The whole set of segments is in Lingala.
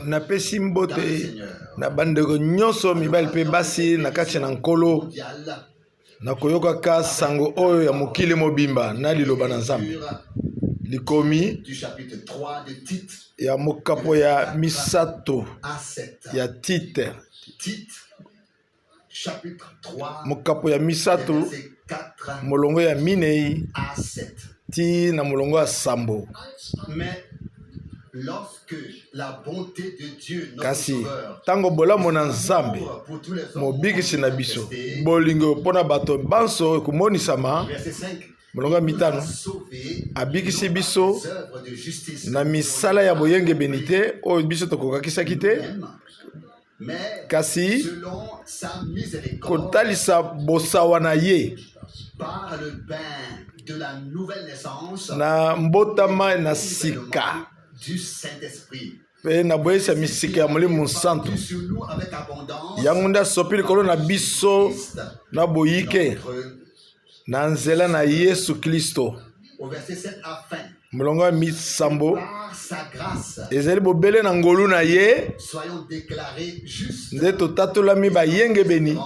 Napesi mbote na bandeko nyonso mibali mpe basi na kati na Nkolo, na koyokaka sango oyo ya mokili mobimba na liloba na Nzambe. Likomi ya mokapo ya misato ya Tite, mokapo ya misato, molongo ya minei ti na molongo ya sambo. Kasi ntango bolamu na Nzambe mobikisi na biso, bolingo mpo na bato banso ekomonisama, molongo ya mitano, abikisi biso na misala ya boyengebeni te oyo biso tokokakisaki te, kasi kotalisa bosawa na ye na mbotama na sika mpe na boyesi ya misika ya Molimo Mosantu. Yango nde asopi likolo na biso na boyike na nzela na Yesu Klisto. Molongo ya misambo, ezali bobele na ngolu na ye nde totatolami bayengebeni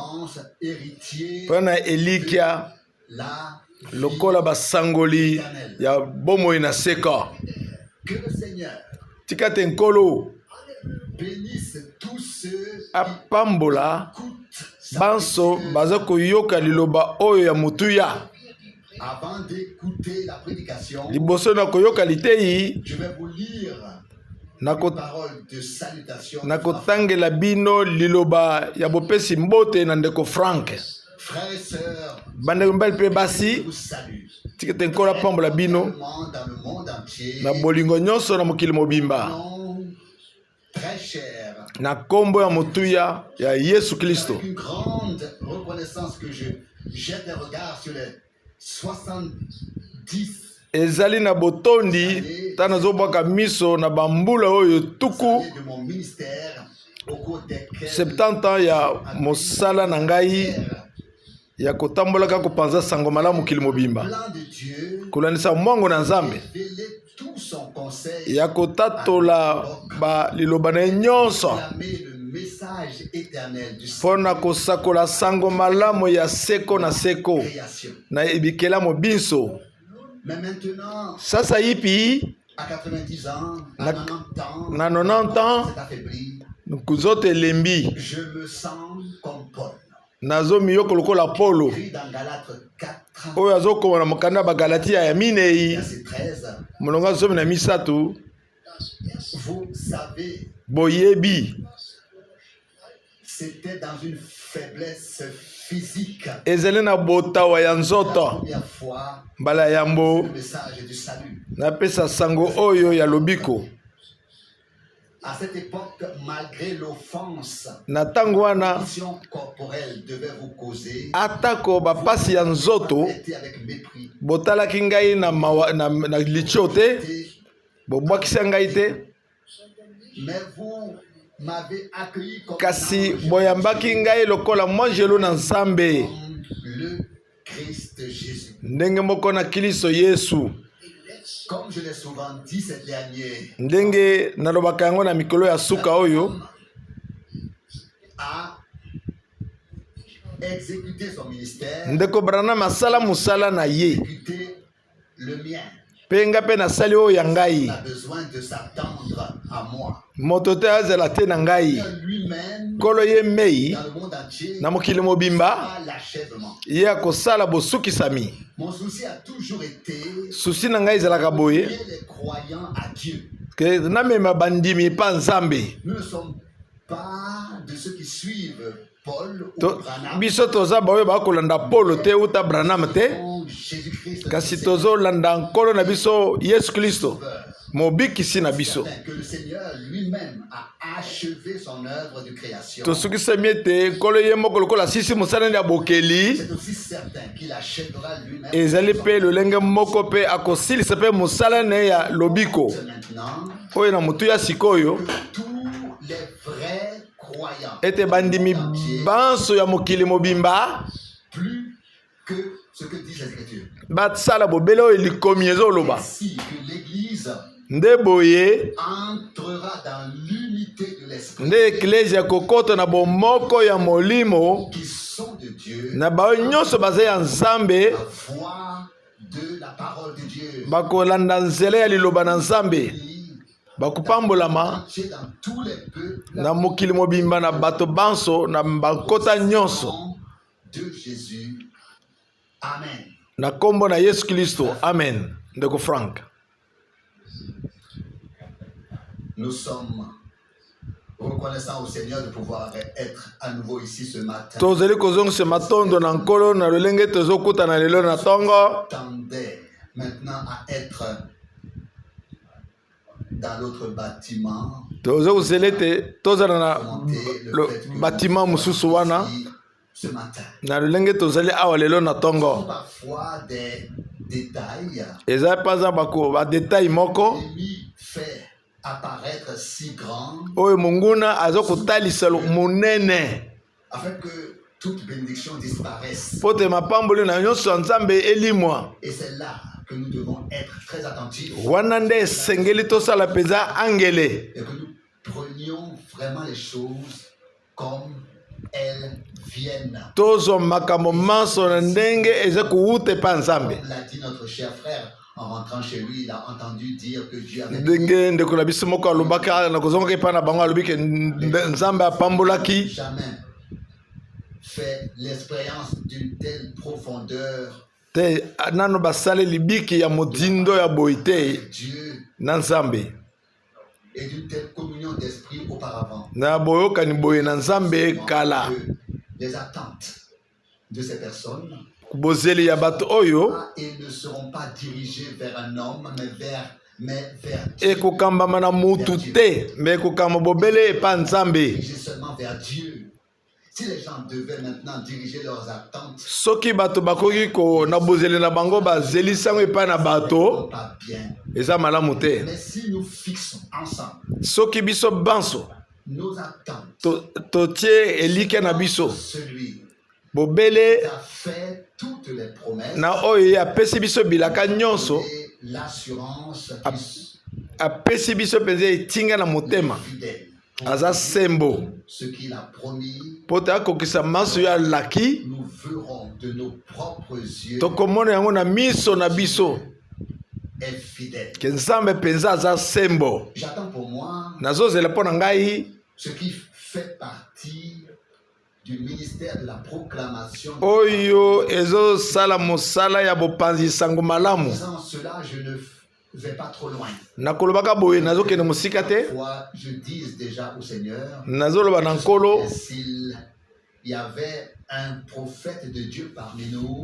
mpo na elikya lokola basangoli ya bomoi na seko. Tika te Nkolo apambola banso baza koyoka liloba oyo ya motuya. Liboso na koyoka liteyi, nakotangela bino liloba ya bopesi mbote na ndeko Frank. Bandeko mibali mpe basi, tika ete Nkolo apambola bino na bolingo nyonso na mokili mobimba na nkombo ya motuya ya Yesu Klisto. Ezali na botondi ntango nazobwaka miso na bambula oyo tuku 70 ans ya mosala na ngai ya kotambolaka kopanza sango malamu mokili mobimba, kolandisa mwango na Nzambe ya kotatola ba liloba na ye nyonso mpo na kosakola sango malamu ya seko na seko na ebikelamo binso. Sasa ipi na 90 ans, nzoto elembi, nazomiyoko lokola Polo oyo azokoma na mokanda ya Bagalatia ya minei, molongo 13: boyebi, ezali na botawa ya nzoto mbala yambo napesa sango oyo ya lobiko. Na ntango wana, atako bapasi ya nzoto, botalaki ngai na, mawa, na litio te, bobwakisa ngai te, kasi boyambaki ngai lokola mwanjelu na Nzambe, ndenge moko na Klisto Yesu. Ndenge nalobaka yango na mikolo ya suka oyo, ndeko Branham asala mosala na ye, mpe nga mpe nasali oyo ya ngai. Moto te azala te na ngai. Nkolo ye mei na mokili mobimba ye akosala bosukisami. Susi na ngai ezalaka boye ke namema bandimi epa Nzambe. Biso toza baoyo bakolanda Polo te uta Branham te, kasi tozolanda Nkolo na biso Yesu Klisto, mobikisi na biso. Tosukisami ete Nkolo ye moko lokola asisi mosala ya bokeli, ezali mpe lolenge moko mpe akosilisa mpe mosala na ye ya lobiko oyo na motuya sikoyo, ete bandimi banso ya mokili mobimba basala bobele oyo likomi ezoloba. Nde boye Nde eklezia ekokota na bomoko ya molimo na baoyo nyonso baza ya Nzambe, bakolanda nzela ya liloba na Nzambe, bakopambolama na mokili mobimba na bato banso na bankota nyonso. Na nkombo na Yesu Klisto, amen. Ndeko Frank. Nous sommes reconnaissants au Seigneur de pouvoir être à nouveau ici ce matin. Tozali kozongisa matondo na Nkolo na lolenge tozokutana lelo na ntongo. Tendait maintenant à être dans l'autre bâtiment. Toza kozela ete tozala na batiment mosusu wana na lolenge tozali awa lelo na ntongo. Eza mpenza badetail moko oyo monguna aza kotalisa monene mpo te mapamboli na nyonso ya Nzambe elimwa. Wana nde esengeli tosala mpenza angele tozwa makambo manso na ndenge eza kowuta epai ya Nzambe. Ndenge ndeko na biso moko alobaka na kozongaka epai na bango, alobi ke Nzambe apambolaki te nano basali libiki ya modindo ya boye te na Nzambe na boyokani boye na Nzambe kala. Bozeli ya bato oyo ekokambama na mutu te, me ekokamba bobele epa Nzambe. Soki bato bakoki ko na bozeli na bango bazelisi yango epai na bato, eza malamu te. Soki biso banso totie elikya na biso bobele na oyo ye apesi biso bilaka nyonso, apesi biso mpenza etinga na motema, aza sembo mpo te akokisa manso yo alaki. Tokomona yango na miso na biso ke Nzambe mpenza aza sembo. Nazozela mpo na ngai oyo ezosala mosala ya bopanzi sango malamu. Nakolobaka boye, nazokende mosika te, nazoloba na Nkolo.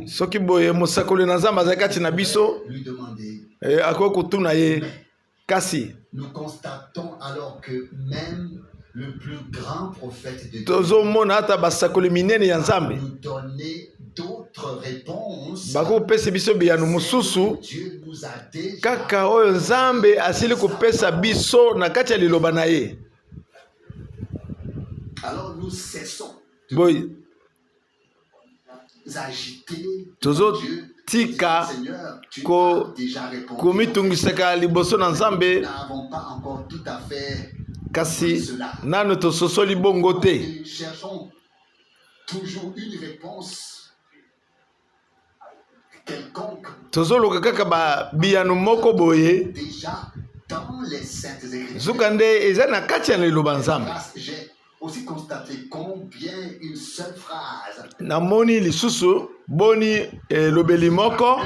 Soki boye mosakoli na Nzambe azali kati na biso, akoki kotuna ye. Kasi tozomona ata basakoli minene ya Nzambe bakopesa biso biyano mosusu kaka oyo Nzambe asili kopesa biso na kati ya liloba na ye. Boye tozotika komitungisaka liboso na Nzambe, kasi nano tososoli bongo te. Tozoluka kaka biyano moko boye, nzoka nde eza na kati ya liloba Nzambe. Namoni lisusu boni elobeli moko,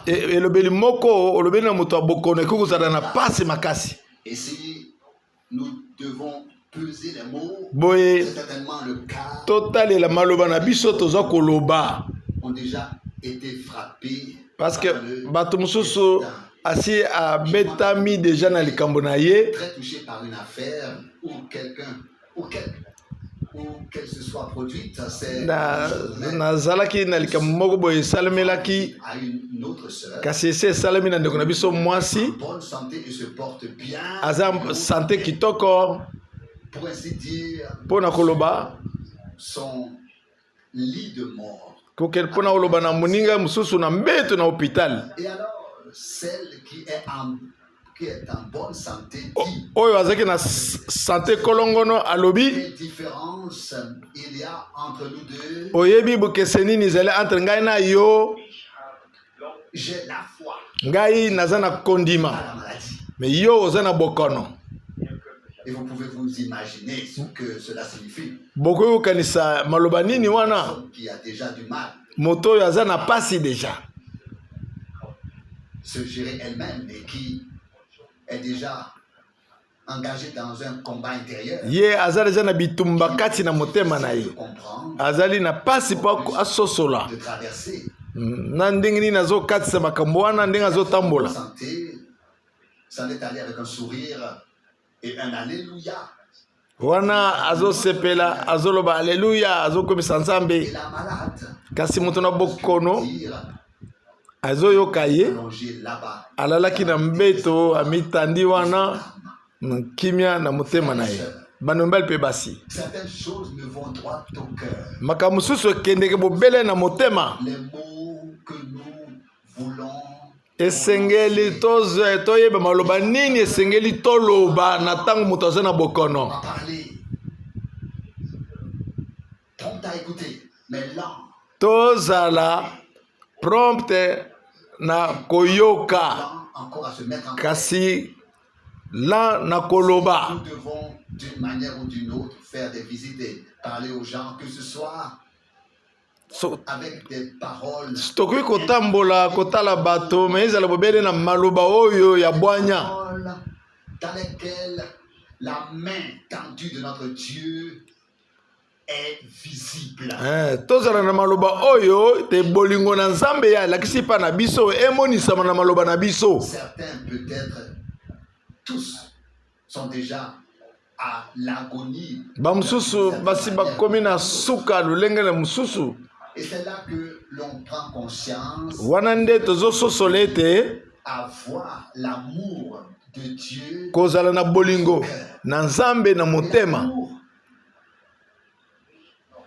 elobeli moko olobeli na moto ya bokono ekoki kozala na pasi makasi. Boye totalela maloba na biso toza koloba, parce que bato mosusu asi abetami deja na likambo na ye. Nazalaki na likambo moko boye esalemelaki, kasi esi esalemi na ndeko na biso mwasi, aza sante kitoko mpo na koloba, mpo na koloba na moninga mosusu na mbeto na hôpital. qui est en bonne santé dit: Oyo azalaki na santé kolongono alobi: Quelle différence il y a entre nous deux? Oyebi bokese nini ezali entre ngai na yo? J'ai la foi, Ngai naza na kondima, pas la maladie. Mais yo oza na bokono. Et vous pouvez vous imaginer ce que cela signifie. Bokoki kokanisa maloba nini wana. Personne qui a déjà du mal Moto oyo aza na pasi déjà se gérer elle-même et qui est déjà engagée dans un combat intérieur. Ye aza déjà na bitumba kati na motema na ye. De comprendre, Azali na pasi mpo asosola de traverser. Na ndenge nini azokatisa makambo wana, ndenge azotambola. Santé, s'en est allé avec un sourire et un alléluia. Wana azosepela, azoloba aleluya, azokomisa Nzambe. Et la malade, Kasi moto na bokono dire, azoyoka ye allongé là-bas, alalaki na mbeto, amitandi wana na kimia na motema na ye. Bana mibali mpe basi, Certaines choses me vont droit au cœur. Makambo mosusu ekendeke bobele na motema. Les mots que nous voulons Esengeli tozwa toyeba maloba nini esengeli toloba na ntango moto aza na bokono. en parler. Prompt à écouter, mais lent Tozala prompte na koyoka, lent encore à se mettre en kasi lent na koloba. Nous devons, d'une manière ou d'une autre, faire des visites et parler aux gens, que ce soit avec des paroles, Tokoki kotambola kotala bato, mais ezala bobele na maloba oyo ya bwanya, paroles dans lesquelles la main tendue de notre Dieu est visible. Eh, tozala na maloba oyo te bolingo na Nzambe ya alakisi mpa na biso emonisama na maloba na biso. Certains, peut-être tous, sont déjà à l'agonie. Bamosusu basi bakomi na suka lolenge na mosusu. Et c'est là que l'on prend conscience Wana nde tozososola ete avoir l'amour de Dieu. Kozala na bolingo na Nzambe na motema. L'amour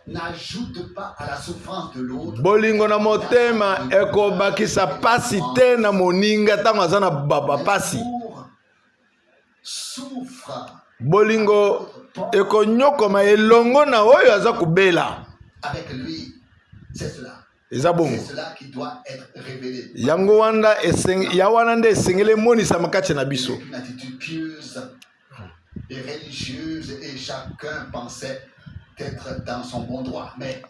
n'ajoute pas à la souffrance de l'autre. Bolingo na motema ekobakisa pasi te na moninga ntango aza na bapasi. L'amour souffre Bolingo ekonyokoma elongo na oyo aza kobela. Avec lui. C'est cela. Eza bongo. C'est cela qui doit être révélé. Yango wana ya wana nde esengeli emonisama kati na biso. Avec une attitude pieuse et religieuse et chacun pensait être dans son bon droit. Mais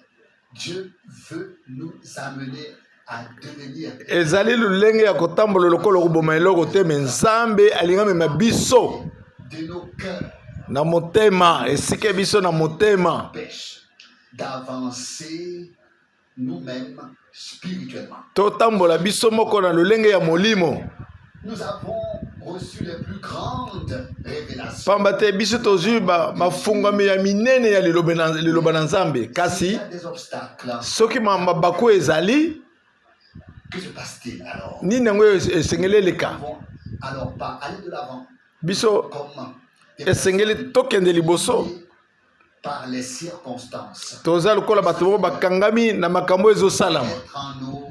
Dieu veut nous amener à devenir Ezali lolenge ya kotambola lokola koboma eloko te, mais Nzambe alingi amema biso de nos cœurs na motema, esika biso na motema empêche d'avancer nous-mêmes spirituellement. Totambola biso moko na lolenge ya molimo. Nous avons reçu les plus grandes révélations. Pamba te biso tozwi bafungwami ya minene ya liloba na Nzambe, kasi Il y a des obstacles. Soki mabaku ezali, Que se passe-t-il alors? Nini yango esengeli eleka? Nous ne pouvons alors pas aller de l'avant Biso comme des esengeli tokende liboso par les circonstances. Toza lokola bato moko bakangami na makambo ezosalama. Être en nous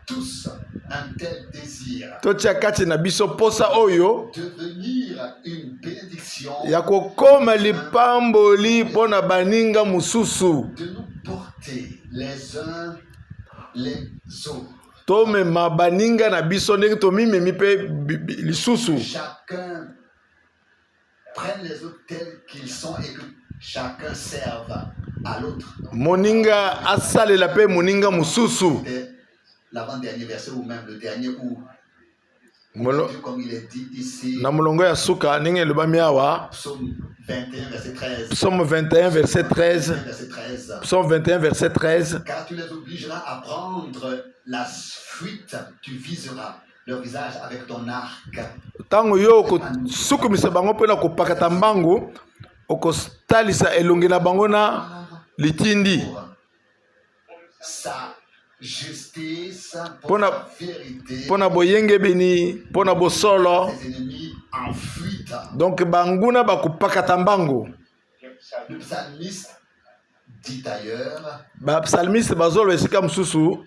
tous un tel désir Totia kati na biso posa oyo devenir une bénédiction, ya kokoma lipamboli mpo na baninga mosusu, de nous porter les uns les autres. Tomema baninga na biso ndenge tomimemi mpe lisusu. Chacun prenne les autres tels qu'ils sont et que chacun serve à l'autre. Moninga asalela mpe moninga mosusu. C'était l'avant-dernier verset ou même le dernier où Dieu, comme il est dit ici, Na molongo ya suka ndenge elobami awa, Psaume 21, verset 13. Psaume 21 verset 13. Verset 13. Psaume 21 verset 13. Car tu les obligeras à prendre la fuite, tu viseras leur visage avec ton arc. Ntango yo okosukumisa bango mpona kopakata mbangu, okotalisa elongi na bango na litindi. Pour sa justice, pour sa vérité, Mpo na boyengebeni, mpo na bosolo. Ses ennemis en fuite. Donc banguna bakopakata mbangu. Le psalmiste dit ailleurs, Bapsalmiste bazoloba esika mosusu,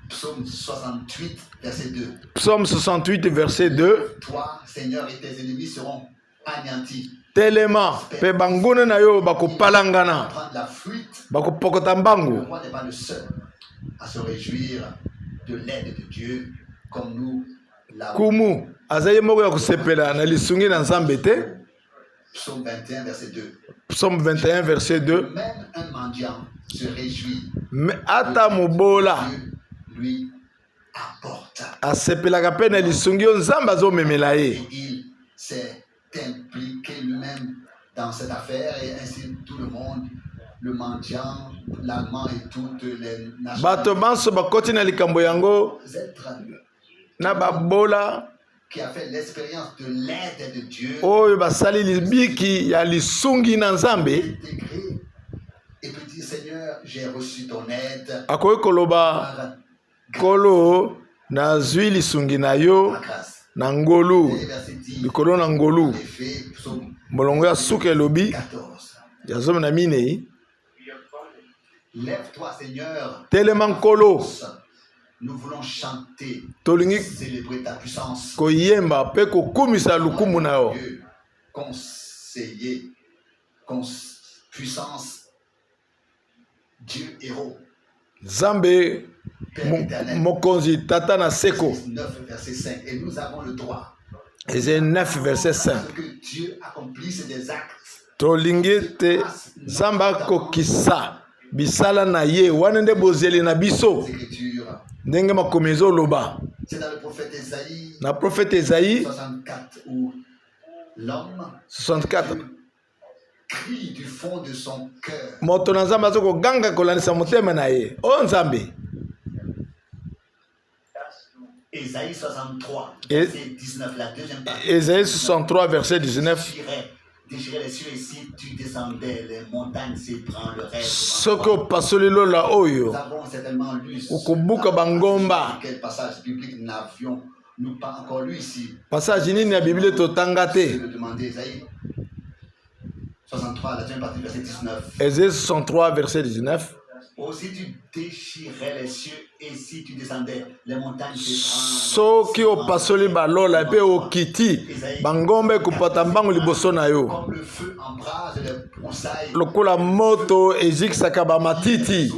Psaume 68, verset 2. Psaume 68, verset 2. Toi, Seigneur, et tes ennemis seront anéantis. Telema mpe banguna na yo bakopalangana. Prendre la fuite. Bakopokota mbangu. Le roi n'est pas le seul à se réjouir de l'aide de Dieu comme nous l'avons. Kumu aza ye moko ya kosepela na lisungi na Nzambe te. Psaume 21, verset 2. Psaume 21, verset 2. Même un mendiant se réjouit. Mais ata mobola Dieu lui apporte. Asepelaka mpe na lisungi oyo Nzambe azomemela ye. Et il s'est impliqué lui-même dans cette affaire et ainsi tout le monde, le mendiant, l'allemand et toutes les nations. Bato banso bakoti na likambo yango Êtres na babola qui a fait l'expérience de l'aide de Dieu oyo basali libiki ya lisungi na Nzambe. Intégré et peut dire: Seigneur, j'ai reçu ton aide Akoki koloba: par Nkolo, nazwi lisungi na yo par grâce. Na ngolu. Et verset 10, Likolo na ngolu. en effet, psaume Molongo ya suka elobi 14. ya 14. Lève-toi, Seigneur. Telema Nkolo. Nous voulons chanter, Tolingi célébrer ta puissance. Koyemba mpe kokumisa lokumu na yo. Dieu, conseiller, puissance, Dieu héros, Nzambe Père éternel. mokonzi, tata na seko. 9, verset 5. Et nous avons le droit Eza 9, verset à 5. ce que Dieu accomplisse des actes. Tolingi ete Nzambe akokisa bisala na ye wana nde bozeli na biso. Les Écritures. Ndenge makomi ezoloba. C'est dans le prophète Esaïe Na prophète Esaïe 64 où l'homme 64 crie du fond de son cœur. Moto na Nzambe aza koganga kolandisa motema na ye o Nzambe. Ésaïe 63, verset 19, la deuxième partie. Esaïe 63, verset 19. Déchirais, déchirais les cieux et si tu descendais, les montagnes s'ébranleraient devant Soki toi. opasoli lola oyo Nous avons certainement lu okobuka bangomba. Quel passage biblique n'avions-nous pas encore lu ici? Passage nini ya Biblia totanga te? Je le demander, Ésaïe 63, la deuxième partie, verset 19. Esaïe 63, verset 19. Oh, si tu déchirais les cieux et si tu descendais, les montagnes s'ébranleraient. Soki opasoli balola mpe okiti, bangomba ekopata mbango liboso na yo. Comme le feu embrase les broussailles, Lokola moto ezikisaka bamatiti.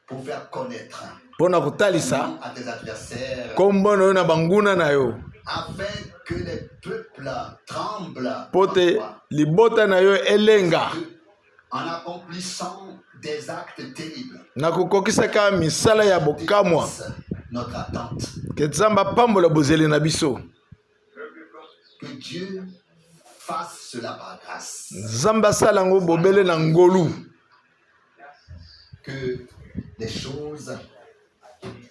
pour faire connaître Mpo na kotalisa à tes adversaires, kombo na yo na banguna na yo, afin que les peuples tremblent mpo te libota na yo elenga. En accomplissant des actes terribles. Na kokokisaka misala ya bokamwa. Dépasse notre attente. Ke Nzambe apambola bozeli na biso. Que Dieu fasse cela par grâce. Nzambe asala yango bobele na ngolu. Que les choses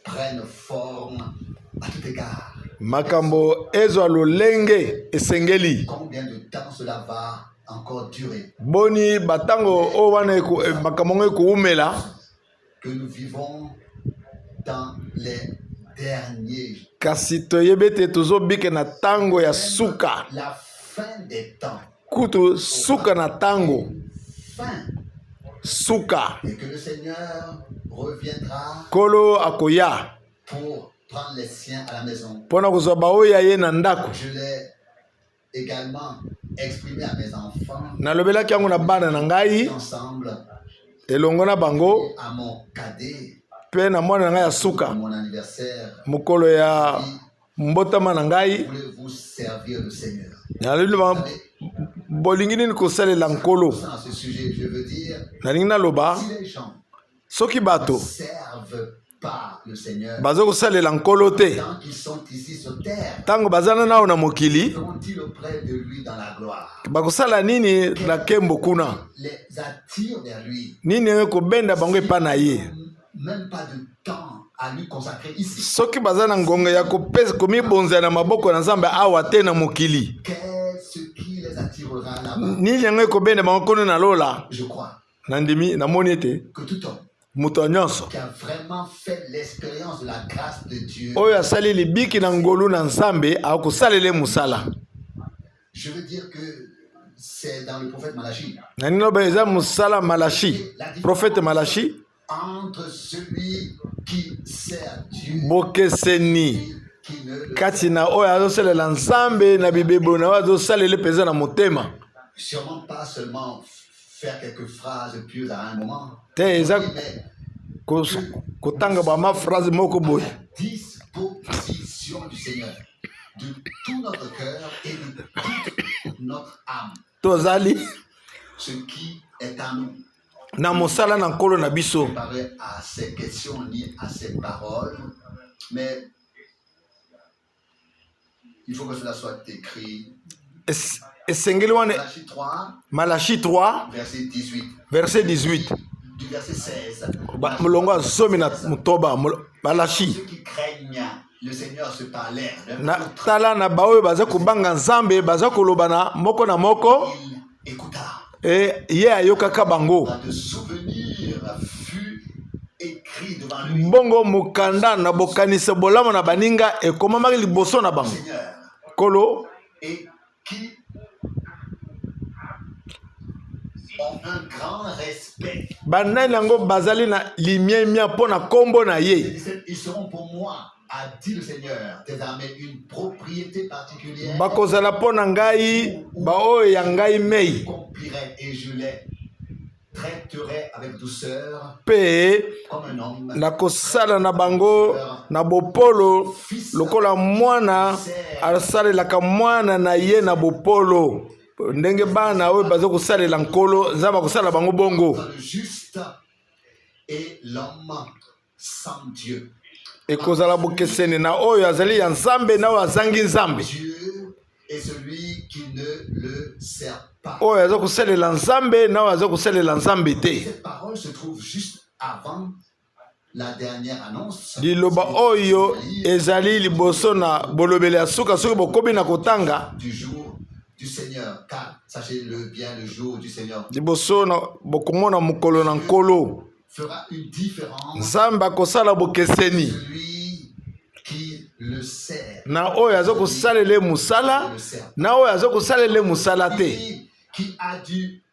prennent forme à tout égard. Makambo ezwa lolenge esengeli. Combien de temps cela va encore durer? Boni batango oyo wana makambo yango ekowumela? Que nous vivons dans les derniers, Kasi toyebi ete tozobika na ntango ya suka. La fin des temps. Kutu suka na ntango. Fin. Suka. Et que le Seigneur reviendra Nkolo akoya pour prendre les siens à la maison. mpo na kozwa baoyo ya ye na ndako. Je l'ai également exprimé à mes enfants Nalobelaki yango na bana na ngai ensemble elongo na bango à mon cadet mpe na mwana na ngai ya suka pour mon anniversaire. mokolo ya mbotama na ngai. Voulez-vous servir le Seigneur? Nalobi na bango: bolingi nini kosalela Nkolo? À ce sujet, je veux dire, Nalingi naloba, si les gens soki bato ne servent pas le Seigneur baza kosalela Nkolo te tant qu'ils sont ici sur terre, ntango baza nano na mokili, seront-ils auprès de lui dans la gloire? Bakosala nini na nkembo kuna? Les attire vers lui. Nini yango ekobenda bango epai na ye? Même pas de temps à lui consacrer ici. Soki baza na ngonga ya kopesa komibonzela na maboko na Nzambe awa te na mokili, Qu'est-ce qui les attirera là-bas? Nini yango ekobenda bango kuna na lola? Je crois Nandimi namoni ete que tout homme moto nyonso qui a vraiment fait l'expérience de la grâce de Dieu, oyo asali libiki na ngolu na Nzambe akosalela ye mosala. Je veux dire que c'est dans le prophète Malachie. Nalingi naloba eza mosala Malachi, prophète Malachi. Entre celui qui sert Dieu Bokeseni et qui ne le kati na oyo azosalela Nzambe na bibebo na oyo azosalela mpenza na motema. Sûrement pas seulement faire quelques phrases pieuses à un moment. Te eza Oui, mais kotanga bama phrase moko boye. Disposition du Seigneur de tout notre cœur et de toute notre âme. Tozali Ce qui est à nous. Na mosala na Nkolo na biso. Préparé à ces questions ni à ces paroles, mais il faut que cela soit écrit. Esengeli wana. Malachie 3, Malachi 3, verset 18. Verset 18. Du verset 16. Molongo ya 18, Malachi. Ceux qui craignent le Seigneur se parlèrent l'un Na l'autre. tala na baoyo baza kobanga Nzambe baza kolobana moko na moko. Il écouta. E ye ayokaka bango. De souvenir fut écrit devant lui. Bongo mokanda na bokanisa bolamu na baninga ekomamaki liboso na bango. Seigneur. Nkolo. Et qui ont un grand respect. Banani yango bazali na limemia mpo na nkombo na ye? Ils seront pour moi, a dit le Seigneur, des armées, une propriété particulière. Bakozala mpo na ngai baoyo ya ngai mei. Accomplirai et je les traiterai avec douceur Mpe comme un homme. nakosala na bango na bopolo lokola mwana asalelaka mwana na ye na bopolo, ndenge bana oyo baza kosalela Nkolo Nzambe akosala bango bongo. Le juste et l'homme sans Dieu. Ekozala bokeseni na oyo azali ya Nzambe na oyo azangi Nzambe. Dieu et celui qui ne le sert pas. Oyo aza kosalela Nzambe na oyo aza kosalela Nzambe te. Cette parole se trouve juste avant la dernière annonce. Liloba oyo ezali liboso na bolobeli ya suka soki bokomi na kotanga. Du jour du Seigneur. Car, sachez-le bien, le jour du Seigneur Liboso na bokomona mokolo na Nkolo. Fera une différence. Nzambe akosala bokeseni. Celui qui le sert. Na oyo aza kosalela ye mosala na oyo aza kosalela ye mosala te. Celui qui a du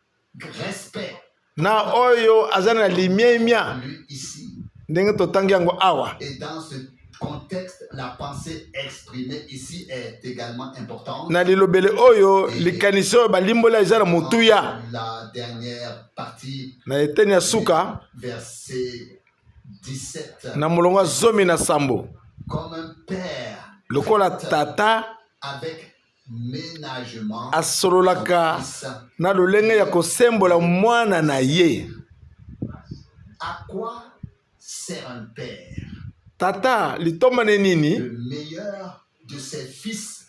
respect. Na oyo aza na limemia. Lui ici. Ndenge totangi yango awa. Et dans ce contexte, la pensée exprimée ici est également importante. Na lilobele oyo likanisi oyo balimbola eza na motuya. La dernière partie, Na eteni ya suka, verset 17. Na molongo ya 17. Comme un père Lokola tata avec ménagement asololaka son fils. Na lolenge ya kosembola mwana na ye. À quoi sert un père Tata litomba ne nini le meilleur de ses fils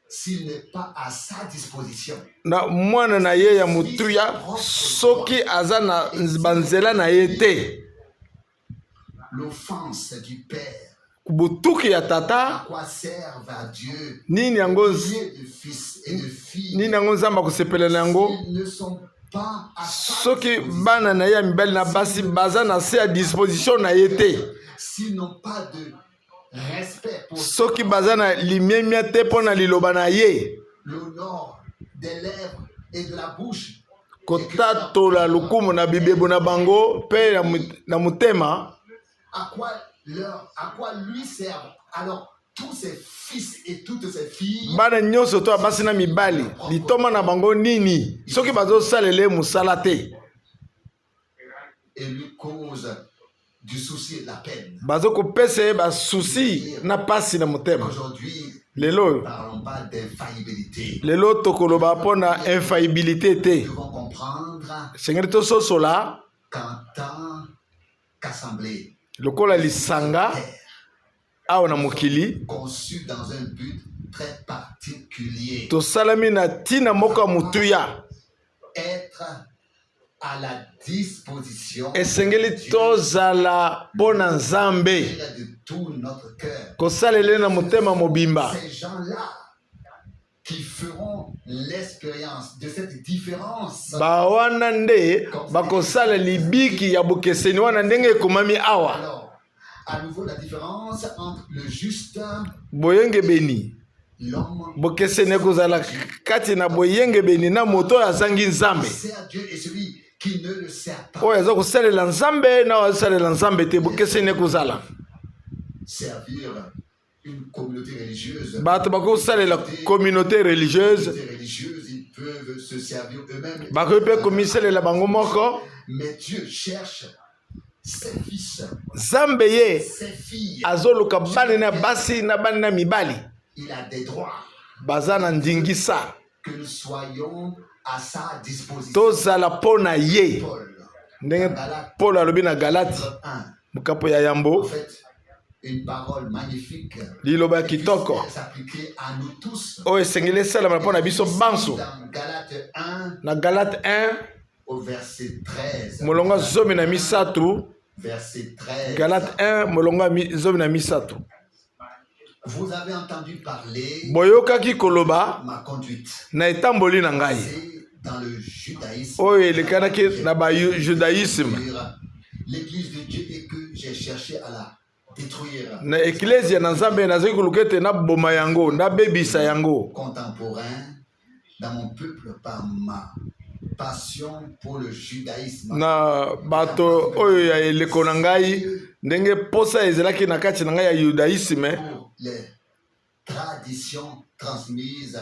s'il n'est pas à sa disposition? Na mwana na ye ya motuya soki aza na banzela na ye te? L'offense du père. Botuki ya tata. À quoi servent à Dieu Nini yango milliers de fils et de filles nini yango Nzambe akosepela na yango s'ils ne sont pas à sa soki disposition, bana na ye ya mibali na basi baza na se ya disposition na ye te, s'ils n'ont pas de respect pour soki baza na limemia te mpo na liloba na ye? L'honneur des lèvres et de la bouche Kotatola lokumu na bibebo na bango mpe na motema. À quoi lui servent alors tous ses fils et toutes ses filles Bana nyonso to ya basi na mibali litoma na bango nini soki bazosalela ye mosala te? Et lui causent du souci et de la peine? Bazokopesa ye basusi na pasi na motema. Aujourd'hui, Lelo oyo, ne parlons pas d'infaillibilité. Lelo tokoloba mpo na infaillibilité te. Nous devons comprendre Esengeli tososola qu'en tant qu'assemblée, lokola lisanga awa na mokili, conçue dans un but très particulier, tosalami na ntina moko ya motuya. Être à la disposition Esengeli tozala mpo na Nzambe, de tout notre cœur. Kosalela ye na motema mobimba. Ces gens-là qui feront l'expérience de cette différence Bawana nde bakosala libiki ya bokeseni wana ndenge ekomami awa. Alors, à nouveau, la différence entre le juste, Boyengebeni, l'homme bokeseni ekozala kati na boyengebeni na moto oyo azangi Nzambe. qui sert Dieu et celui qui ne le sert pas. Oyo aza kosalela Nzambe na oyo azosalela Nzambe te, bokeseni ekozala. Servir une communauté religieuse. Bato bakosalela communauté religieuse. Communauté religieuse, ils peuvent se servir eux-mêmes. Bakoki mpe komisalela bango moko. Mais Dieu cherche ses fils, Nzambe ye ses filles. azoluka bana na basi na bana na mibali. Il a des droits Baza na ndingisa que nous soyons à sa disposition. tozala mpo na ye. Paul, Ndenge Galate Paul alobi na Galati 1. mokapo ya En yambo. fait, une parole magnifique Liloba ya qui puisse kitoko s'appliquer à nous tous. oyo esengeli esalama mpo na biso banso. Dans Galate 1 Na Galate 1 au verset 13. molongo ya 13. Verset 13. Galate 1 molongo ya 13. Vous avez entendu parler Boyokaki koloba ma conduite. na etamboli na ngai C'est dans le judaïsme. oyo elekanaki na bajudaïsme L'église de Dieu et que j'ai cherché à la détruire. Na eklesia na Nzambe, nazali koluka ete naboma yango, nabebisa yango. Contemporain dans mon peuple par ma passion pour le judaïsme. Na bato oyo ya eleko na ngai, ndenge posa ezalaki na kati na ngai ya judaïsme Pour les traditions transmises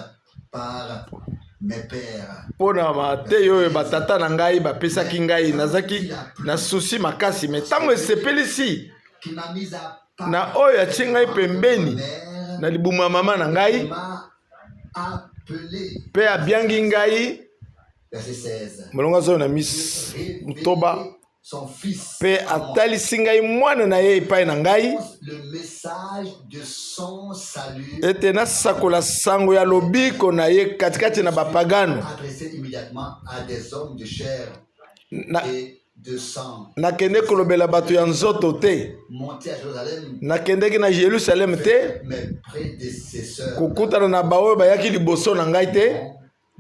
par mes pères. Mpo na mateyi oyo batata na ngai bapesaki ngai, nazalaki na souci makasi. Mais ntango esepelisi Qui m'a mis à part na oyo atie ngai pembeni mère, na libumu ya mama na ngai m'a appelé. Mpe abiangi ngai. Verset 16. Molongo azoyo na 16. Son fils. Mpe atalisi ngai mwana na ye epai na ngai Le message de son salut ete nasakola sango ya lobiko na ye katikati na bapagano. Adressé immédiatement à des hommes de chair Na, et de sang. nakende kolobela bato ya nzoto te. Monté à Jérusalem, Nakendeki na Yerusaleme te mes prédécesseurs. kokutana na baoyo bayaki liboso na ngai te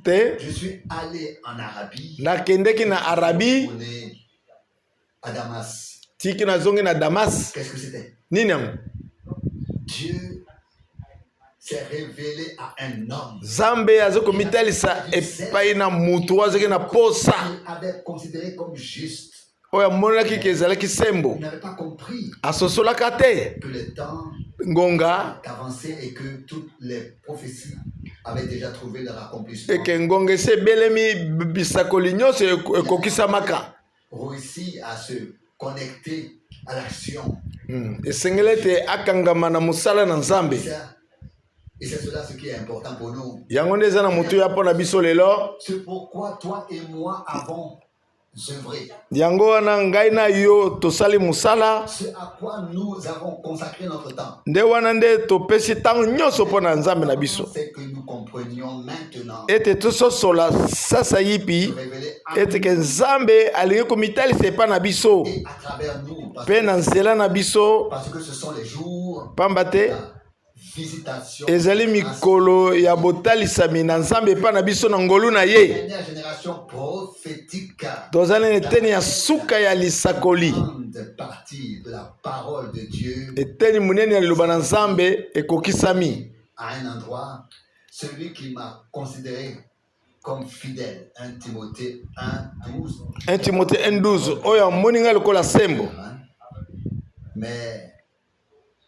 te. Je suis allé en Arabie, Nakendeki na Arabie retourné à Damas. tiki nazongi na Damas. Qu'est-ce que c'était? Nini yango? Dieu s'est révélé à un homme Nzambe aza komitalisa epai na mutu oyo azalaki na posa qu'il avait considéré comme juste. oyo amonaki ke ezalaki sembo. Il n'avait pas compris Asosolaka te que le temps ngonga avançait et que toutes les prophéties avaient déjà trouvé leur accomplissement. eke ngonga esi ebelemi, bisakoli nyonso ekokisamaka. Réussi à se connecter à l'action. Esengeli ete akangama na mosala na Nzambe. Et c'est cela ce qui est important pour nous. Yango nde eza na motuya mpo na biso lelo. C'est pourquoi toi et moi avons œuvré. Yango wana ngai na yo tosali mosala. Ce à quoi nous avons consacré notre temps. Nde wana nde topesi ntango nyonso mpo na Nzambe na biso. C'est que nous comprenions maintenant Ete tososola sasa yipi révélé à ete ke Nzambe alingi komitalisa epai na biso et à travers nous. Parce, mpe na nzela na biso. Parce que ce sont les jours Pamba te de la visitation. Ezali mikolo ya botalisami na Nzambe epai na biso na ngolu na ye. Dernière génération prophétique. Tozali na eteni ya suka ya lisakoli. Grande partie de la parole de Dieu Eteni monene ya liloba na Nzambe ekokisami. À un endroit, celui qui m'a considéré comme fidèle. 1 Timothée 1, 12. 1 Timothée 1:12, oyo amoni ngai lokola sembo. Hein? Mais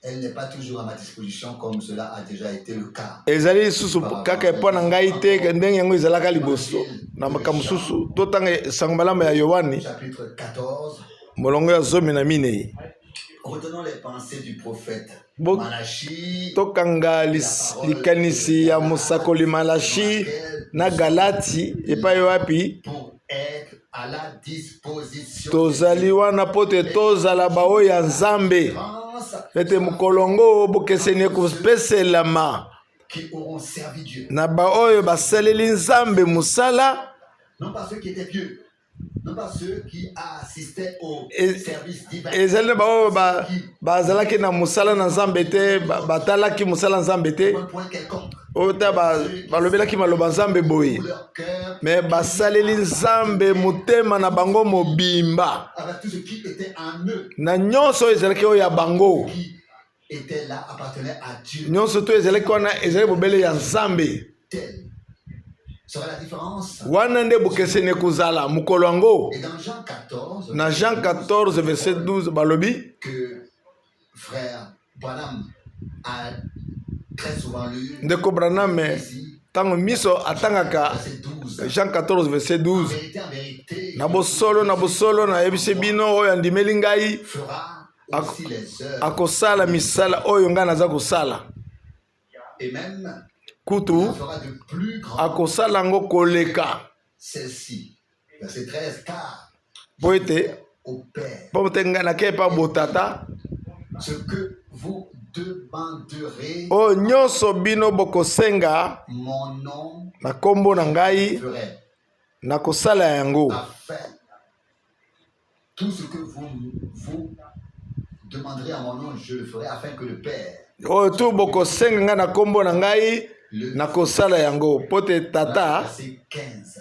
elle n'est pas toujours à ma disposition comme cela a déjà été le cas. Ezali lisusu kaka epai na ngai te ndenge yango ezalaka liboso na makambo mosusu. Totanga sango malamu ya Yohani Chapitre 14. molongo ya 14. Retenons les pensées du prophète Malachi. Tokanga likanisi ya mosakoli Malachi na Galati epai wapi Pour être à la disposition. Tozali wana mpo te tozala baoyo ya Nzambe France ete mokolongo bokeseni ekopeselama qui auront servi Dieu. Na baoyo basaleli Nzambe mosala. Non pas ceux qui étaient pieux, non pas ceux qui assistaient au service divin. Ezali na baoyo bazalaki na mosala na Nzambe te, batalaki mosala na Nzambe te, Un point quelconque. Oyo ta balobelaki maloba Nzambe boye, Tout leur cœur, mais basaleli Nzambe motema na bango mobimba avec tout ce qui était en eux, na nyonso oyo ezalaki oyo ya bango. Qui était là, appartenait à Dieu. Nyonso to ezalaki wana ezali bobele ya Nzambe. Tels Sera la différence. Wana nde bokeseni ekozala mokolo yango. Et dans Jean 14, Na Jean 14 verset 12 balobi que frère Branham a très souvent lu ndeko Branham ici, ntango miso atangaka verset 12. Jean 14 verset En 12 vérité, en vérité, na bosolo na bosolo nayebisi bino oyo andimeli ngai fera aussi les œuvres akosala misala oyo ngai naza kosala et même kutu il en fera de plus grandes akosala yango koleka celle-ci. Verset 13, car mpo ete au Père, mpo te ngai nakei epa botata ce que vous demanderez oyo nyonso bino bokosenga mon nom na nkombo na ngai ferai, nakosala yango afin tout ce que vous vous demanderez en mon nom, je le ferai, afin que le Père oyo tu bokosenga ngai na nkombo na ngai le nakosala yango mpo te tata Verset 15.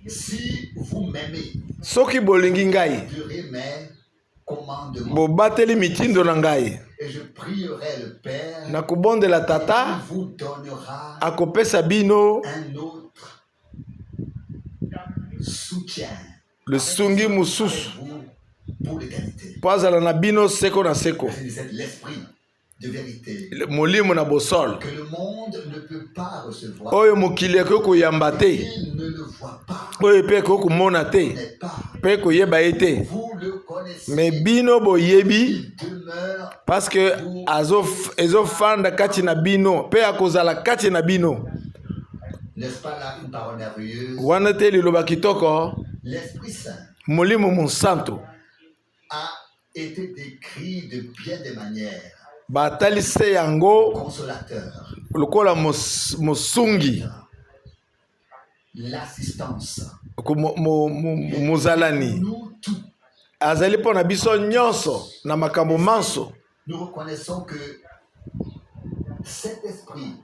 Si vous m'aimez, soki bolingi ngai durez mes commandements. bobateli mitindo na ngai Et je prierai le Père, nakobondela tata il vous donnera akopesa bino un autre soutien lisungi mosusu avec vous pour l'éternité. mpo azala na bino seko na seko Verset 17, l'esprit de vérité molimo na bosolo que le monde ne peut pas recevoir. oyo mokili ekoki koyamba te Il ne le voit pas, oyo mpe ekoki komona te n'est pas. mpe koyeba ye te Vous le connaissez. me bino boyebi Il demeure parce que ezofanda kati na bino mpe akozala kati na bino N'est-ce pas là une parole merveilleuse? Wana te liloba kitoko L'Esprit Saint molimo mosantu a été décrit de bien des manières. Batalisi yango Consolateur, lokola mosungi l'assistance, mozalani nous tous, azali mpo na biso nyonso na makambo manso nous reconnaissons que cet esprit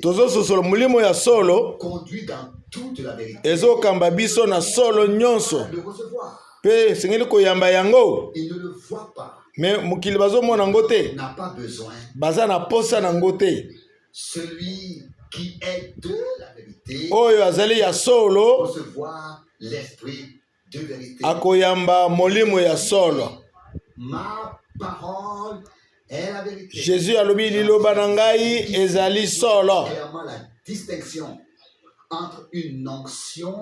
Tozososola molimo ya solo conduit dans toute la vérité. Ezokamba biso na solo nyonso Le recevoir, mpe esengeli koyamba yango il ne le voit pas, me mokili bazomona yango te n'a pas besoin. Baza na posa na yango te Celui qui est de la vérité oyo azali ya solo recevoir l'esprit de vérité. Akoyamba molimo ya solo Ma parole est la vérité. Jésus alobi liloba na ngai ezali solo Clairement la distinction entre une onction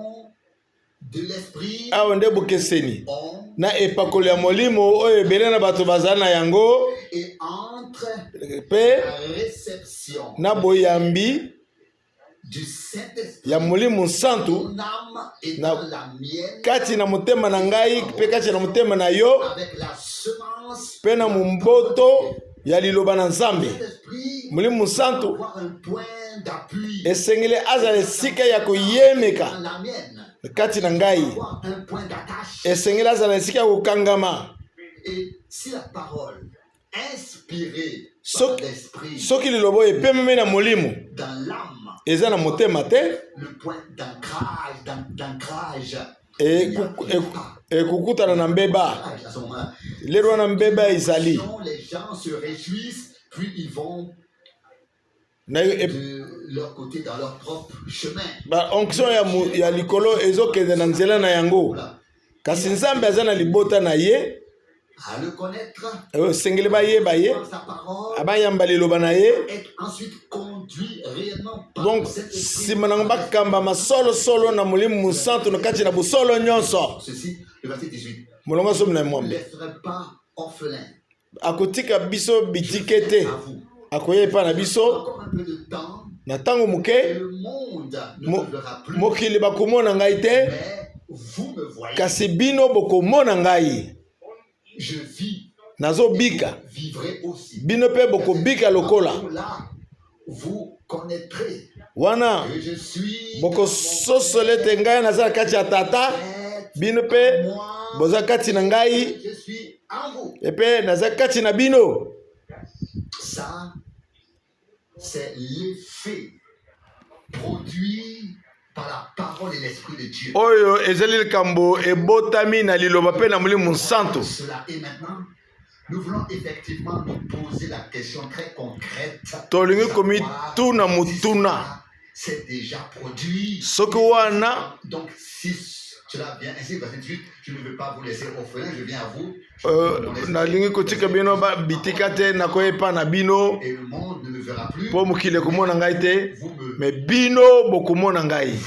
de l'esprit awa nde bokeseni on na epakoli ya molimo oyo ebele na bato bazali na yango et entre mpe la réception na boyambi du Saint-Esprit. Ya molimo santu Mon âme est dans la mienne kati na motema na ngai mpe kati na motema na yo avec la semence mpe na momboto ya liloba na nzambe Saint-Esprit molimo santu avoir un point d'appui esengeli azala esika ya koyemeka dans la mienne, kati na ngai avoir un point d'attache. Esengeli azala esika ya kokangama Et si la parole inspirée par l'esprit soki liloba oyo epemami na molimo dans l'âme, eza na motema te le point d'ancrage, il n'y a pas ekokutana na mbeba d'ancrage à ce moment-là. lero wana mbeba ezali Sinon, les gens se réjouissent, puis ils vont na de leur côté dans leur propre chemin. Ba onction ya, ya likolo ezokende na nzela na yango Voilà. kasi nzambe aza na libota na ye À le connaître, oyo esengeli bayeba ye par sa parole, abayamba liloba na ye être ensuite conduit réellement par donc le Saint-Esprit. nsima nango bakambama solosolo na molimo mosantu na kati na bosolo nyonso Ceci, le verset 18. Molongo zomi na Ne mwambe laisserai pas orphelin. Akotika biso bitike te À vous. akoya epai na biso Encore un peu de temps, na ntango moke et le monde ne me verra plus. Mokili bakomona ngai te Mais vous me voyez. kasi bino bokomona ngai Je vis, nazobika vivrez aussi. Bino mpe bokobika lokola Là, vous connaîtrez wana que je suis bokososola ete ngai naza na kati ya tata bino mpe moi, boza kati na ngai je suis en vous. Epe naza kati na bino Ça, c'est l'effet produit par la parole et l'esprit de Dieu. Oyo ezali likambo ebotami na liloba mpe na molimo santu Cela est maintenant. Tolingi komituna motuna soki wana nalingi kotika bino bitika te, nakoya epai na bino mpo mokili ekomona ngai te, me bino bokomona ngai.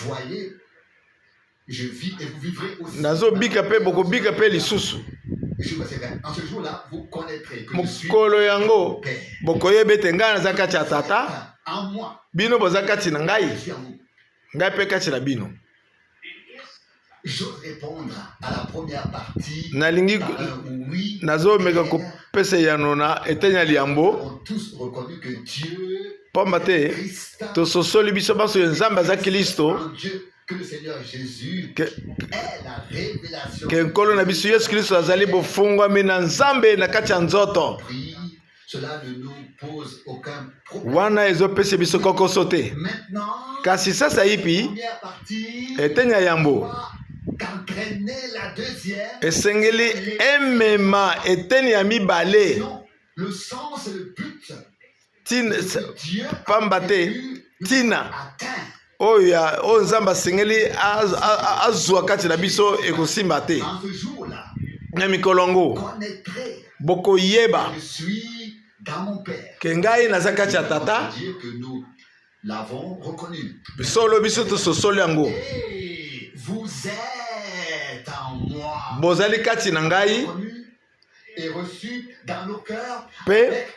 Nazobika mpe bokobika mpe lisusu. Mokolo yango bokoyeba ete ngai naza kati ya Tata, bino boza kati na ngai, ngai mpe kati na bino. Nalingi nazomeka kopesa eyano na eteni ya liambo, pamba te tososoli biso banso ye Nzambe aza Klisto, ke Nkolo na biso Yesu Klisto azali bofungwami na Nzambe na kati ya nzoto. Wana ezopesa biso kokoso te. Kasi sasa ipi eteni ya yambo esengeli emema eteni ya mibale, pamba te ntina oyo ya oyo Nzambe asengeli azwa kati na biso ekosimba te. Na mikolo yango bokoyeba ke ngai naza kati ya Tata. Solo biso tososoli yango. Bozali kati na ngai mpe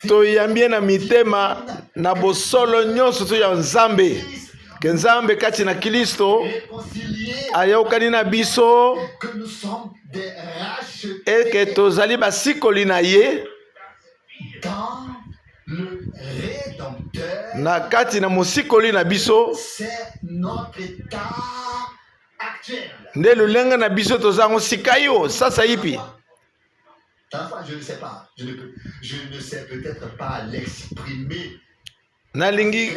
toyambi ye na mitema na bosolo nyonso to ya Nzambe, ke Nzambe kati na Klisto ayokani na biso, eke tozali basikoli na ye na kati na mosikoli na biso. Nde lolenge na biso toza yango sika yo sasa ipi. Nalingi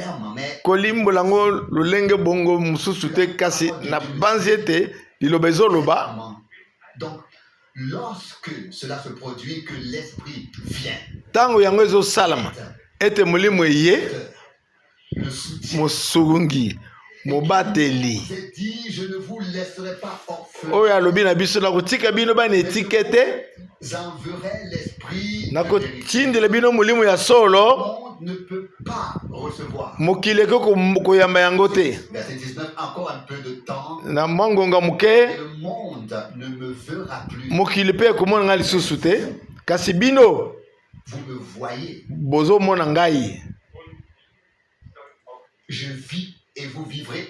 kolimbola yango lolenge bongo mosusu te, kasi nabanzi ete liloba ezoloba. Ntango yango ezosalama ete Molimo eye, mosungi, mobateli, oyo alobi na biso: nakotika bino bana etike te, nakotindela bino Molimo ya solo. Mokili ekoki koyamba yango te. Na mwa ngonga moke mokili mpe ekomona ngai lisusu te, kasi bino bozomona ngai.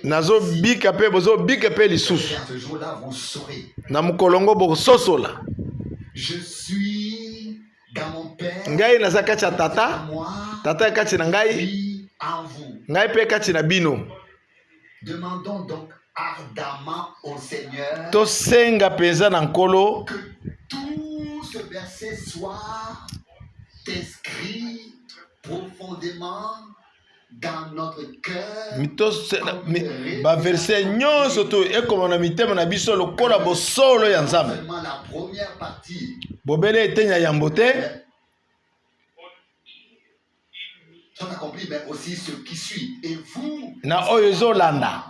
Nazobika mpe bozobika mpe lisusu. Na mokolo yango bokososola ngai naza kati ya Tata, Tata ya kati na ngai, ngai mpe kati na bino. Tosenga mpenza na Nkolo baverse nyonso to ekoma na mitema na biso lokola bosolo ya Nzambe, bobele eteni ya yambo te na oyo ezolanda: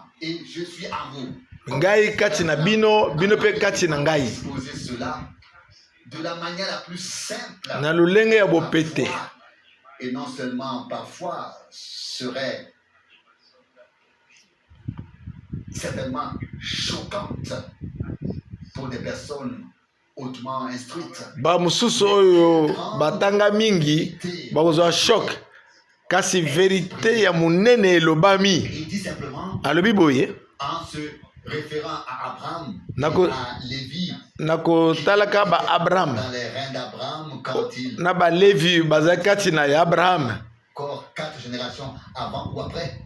ngai kati na bino, bino mpe kati na ngai. Na lolenge ya bopete et non seulement parfois serait certainement choquante pour des personnes hautement instruites. Bamosusu oyo batanga mingi bakozwa choc, kasi verite ya monene elobami. Il dit simplement, Alobi boye en se référant à Abraham et à Lévi na kotalaka ba Abraham dans les reins d'Abraham quand il na Balevi bazali kati na ya Abraham encore quatre générations avant ou après.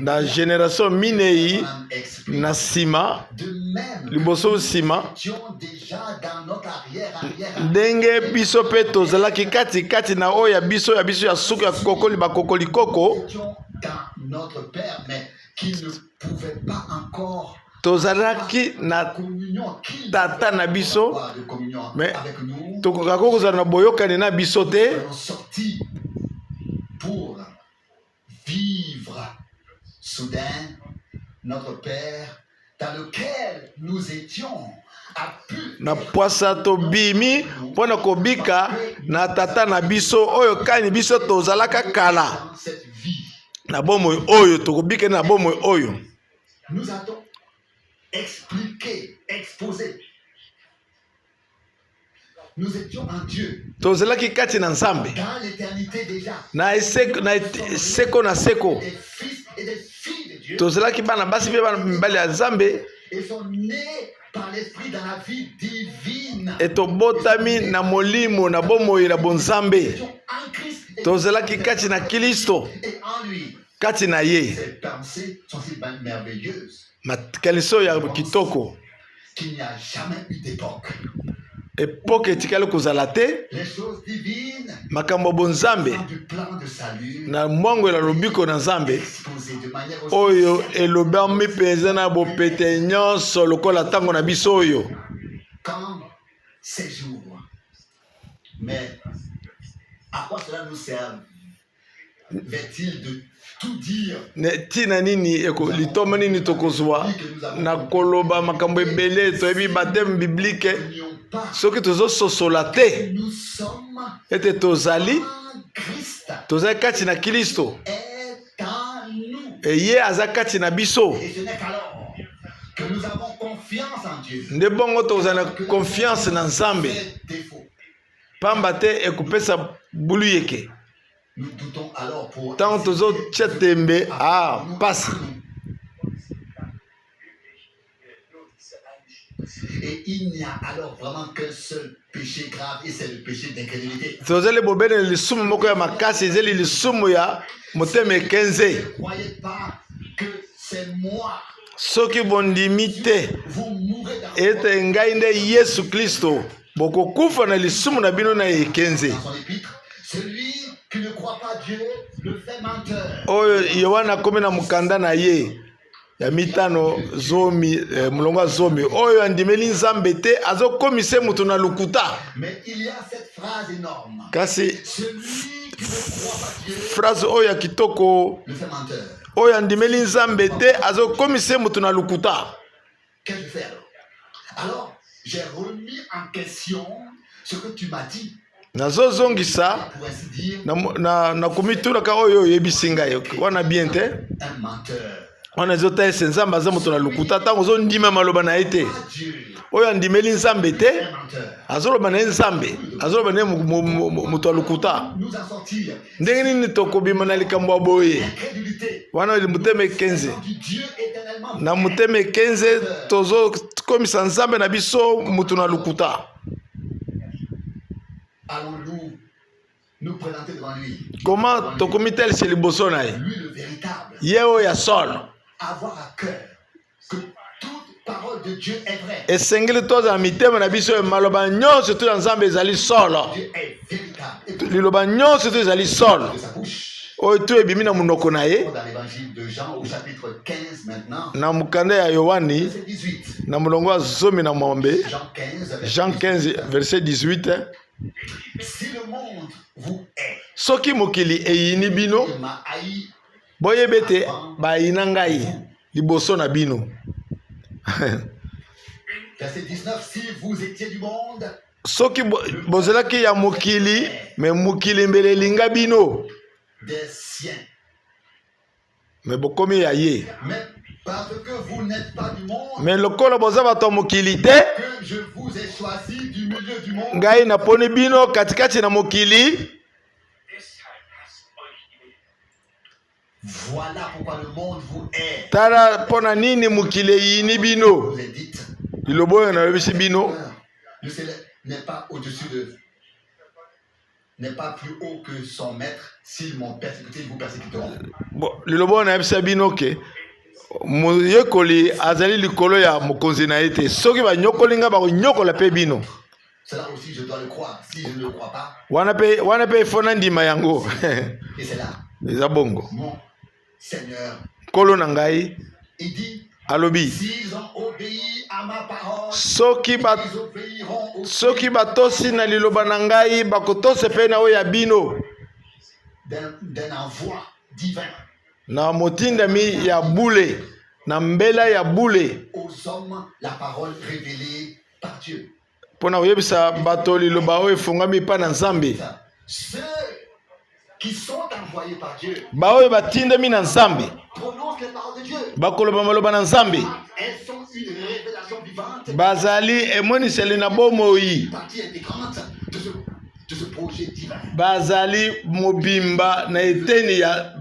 Na génération minei Abraham explique na nsima, de même que liboso nsima, nous étions déjà dans notre arrière-arrière ndenge biso mpe tozalaki kati kati na oyo ya biso ya biso ya suka ya kokoli bakokoli koko nous étions dans notre père, mais qui ne pouvait pas encore Tozalaki na tata na biso, mais tokokaka kozala na boyokani na biso te. Vivre soudain notre père dans lequel nous étions na pwasa tobimi mpo na kobika na tata na biso oyo kani biso tozalaka kala na bomoi oyo, tokobika na bomoi oyo. Nous avons expliqué, exposé. Nous étions en Dieu. Tozalaki kati na Nzambe na seko na seko. Tozalaki bana basi mpe bana mibali ya Nzambe. E tobotami na molimo na bomoi na bonzambe. Tozalaki kati na Klisto, kati na ye. Makanisi oyo ya kitoko, epoke etikali kozala te. Makambo ya bonzambe na mwango ya lobiko na Nzambe oyo elobami mpenza na bopete nyonso lokola ntango na biso oyo. Mais à quoi cela nous sert Ntina nini, litomba nini tokozwa na koloba makambo ebele? Toyebi baptême biblique, soki tozososola te ete tozali kati na Kristo, eye aza kati na biso, nde bongo tokozala na confiance na Nzambe, pamba te ekopesa buluyeke. Ntango tozotia tembe, ah, pasi. Et il n'y a alors vraiment qu'un seul péché grave et c'est le péché d'incrédulité. Tozali bobele na lisumu moko ya makasi, ezali lisumu ya motema ekenze. Croyez pas que c'est moi. Soki bondimi te Vous mourrez dans ete ngai nde Yesu Kristo, bokokufa na lisumu na bino na ekenze. Dans son épître, celui qui ne croit pas Dieu le fait menteur. Oyo Yohana akomi na mokanda na ye ya mitano 10, molongo ya 10, oyo andimeli Nzambe te azokomisa moto na lokuta. Mais il y a cette phrase énorme. Kasi Celui qui ne croit pas Dieu phrase oyo ya kitoko, le fait menteur. Oyo andimeli Nzambe te azokomisa moto na lokuta. Qu'est-ce que je fais alors? Alors, j'ai remis en question ce que tu m'as dit. Nazozongisa Pour ainsi dire, na komitunaka oyo oyebisi ngai wana bien te. Un menteur. Wana ezotalisa Nzambe aza moto na lokuta ntango ozondima maloba na ye te. Pas Dieu, Oyo andimeli Nzambe te un menteur. azoloba na ye Nzambe, azoloba na ye moto ya lokuta. Nous en sortir. Ndenge nini tokobima na likambo ya boye? Incrédulité. Wana motema ekenze. Du Dieu éternellement. Na motema ekenze tozokomisa Nzambe na biso moto na lokuta. Allons-nous nous présenter devant lui? Koma tokomitalisa liboso na ye? Lui le véritable. Ye oyo ya solo. Avoir à cœur que toute parole de Dieu est vraie. Esengeli tozala mitema na biso oyo maloba nyonso to ya Nzambe ezali solo. Dieu est véritable. Et Liloba nyonso to ezali solo de sa bouche. Oyo to ebimi na monoko na ye. Dans l'évangile de Jean au chapitre 15 maintenant, Na mokanda ya Yohani verset 18. na molongo ya 16. Jean 15, verset Jean 15 verset 18. Si le monde vous hait, Soki mokili eyini bino, il m'a haï boyebi ete bayina ngai liboso na bino. Verset 19, si vous étiez du monde, Soki bozalaki ya mokili, mais mokili mbele elinga bino. Des siens. Mais bokomi ya ye. Mais parce que vous n'êtes pas du monde, Mais lokola boza bato ya mokili te, que je vous ai choisi du milieu du monde, ngai naponi bino katikati na mokili. Voilà pourquoi le monde vous hait. Tala mpo na nini mokili eyini bino. Vous êtes dites, Liloba oyo nayebisi bino, le ciel n'est pas au-dessus de, n'est pas plus haut que son maître. S'ils m'ont persécuté, ils vous persécuteront. Liloba oyo nayebisa bino ke moyekoli azali likolo ya mokonzi na ye te, soki banyokoli ngai, bakonyokola mpe bino. Cela aussi, je dois le croire. Si je ne le crois pas, Wana mpe il faut nandima yango. Et c'est là, Eza bongo. Mon Seigneur, Nkolo na ngai il dit, Alobi soki ba soki batosi na liloba na ngai, bakotosa mpe na oyo ya bino. Na motindami ya bule, na mbela ya bule, mpo na koyebisa bato liloba oyo efungwami epai na Nzambe. Baoyo batindami na Nzambe bakoloba maloba na Nzambe, bazali emoniseli na bomoi, bazali mobimba na eteni ya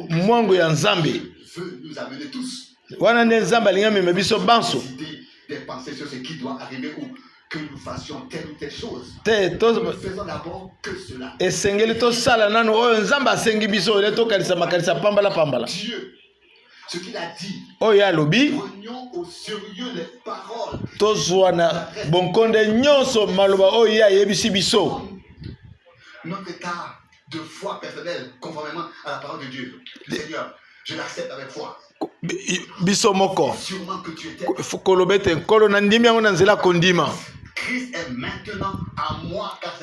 mwango ya Nzambe. Wana nde Nzambe alingi amema biso banso te. Esengeli tosala nano oyo Nzambe asengi biso, ole tokanisa makanisa pambala pambala. Oyo alobi, tozwa na bonkonde nyonso maloba oyo ye ayebisi biso. Notre état de foi personnel conformément à la parole de Dieu. Seigneur, je l'accepte avec foi. Biso moko koloba ete: "Nkolo, nandimi yango na nzela kondima.